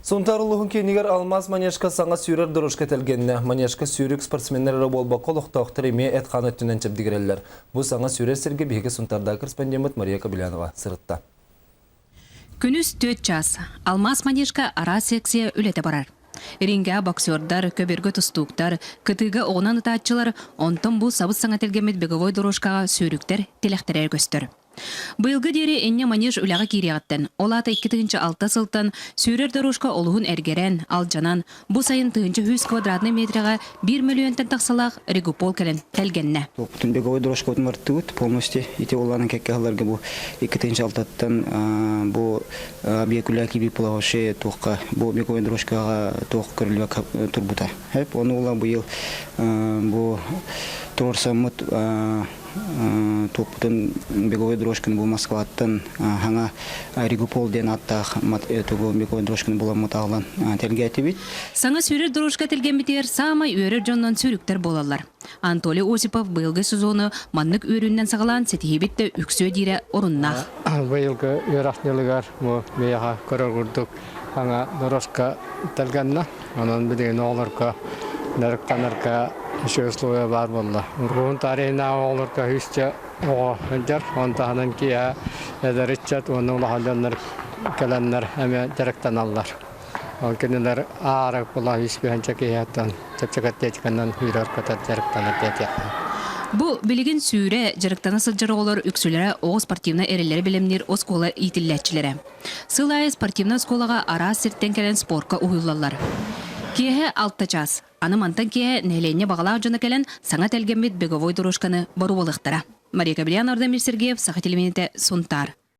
Сунтаар улууһун киинигэр Алмаас манежка саҥа сүүрэр дорожка тэлгэннэ. Манежка сүүрүк спортсменнар эрэ буолбакка олохтоохтор эмиэ эт-хаан өттүнэн чэбдигирэллэр. Бу саҥа сүүрэр сиргэ биһиги Сунтаардаах корреспондеммыт Мария Кобелянова сырытта. Күнүс 4 час. Алмаас манежка араас секция үлэтэ барар. Рингэ боксердар, көбүөргэ тустууктар, кытыыга оҕунан ытааччылар, онтон бу сабыс-саҥа тэлгэммит беговой дорожкаҕа сүүрүктэр тилэхтэрэ көстөр. Быйылгы диэри инньэ манеж үлэҕэ киириэҕиттэн, ол аата 2006 сылтан сүүрэр дорожка олуһун эргэрэн, алдьанан, бу сайын 1100 квадратнай метрэҕэ биир мөлүйүөнтэн тахсалаах регупол кэлэн тэлгэннэ. Топпутун беговой дорожкабытын бартыбыт полностью ити улаанан кэккэ сылларга бу 2006-тан бу биэкүлэ киби плававшие туохха бу беговой дорожкаҕа туох көрүллүбэккэ турбута. Хеп ону ула быйыл бу туруорсаммыт Туоппутун беговой дорожканы бу Москваттан хаҥа Ригупол диэн ааттаах тугу беговой дорожканы буламмыт аҕалан тэлгээтибит. Саҥа сүүрэр дорожка тэлгэммитигэр саамай үөрэр дьоннон сүүрүктэр буолаллар. Анатолий Осипов быйылгы сезону маннык үөрүүнэн саҕалаан ситиһиибит да үксүө диирэ оруннаах. Быйылгы үөрэх дьылыгар бу миэхэ көрөр курдук саҥа дорожка тэлгэннэ. Онон билигин оҕолорго дьарыктанарга үчүгэй условия баар буолла. Ургуһун тарихынааҕы оҕолорго үсчэ оҕо сылдьар. Оны таһынан киэһэ эдэр ыччат уонна улахан дьоннор кэлэннэр эмиэ дьарыктаналлар. Ол кинилэр аара була үс быһанча киһиэттэн чэпчэки атлетиканан сүүрэр-көтөр дьарыктанар диэтиэххэ. Бу билигин сүүрэ дьарыктана сылдьар оҕолор үксүлэрэ оҕо спортивнай эрэллэри бэлэмниир оскуола иитиллээччилэрэ. Сыл аайы спортивнай оскуолаҕа араас сиртэн кэлэн спорка уһуйуллаллар. Киэһэ 6 чаас. Аны мантан киэһэ нэһилиэнньэ баҕалаах дьоно кэлэн саҥа тэлгэммит беговой дорожканы боруобалыахтара. Мария Кабельян, Ардамир Сергеев, Саха телевидениетэ, Сунтаар.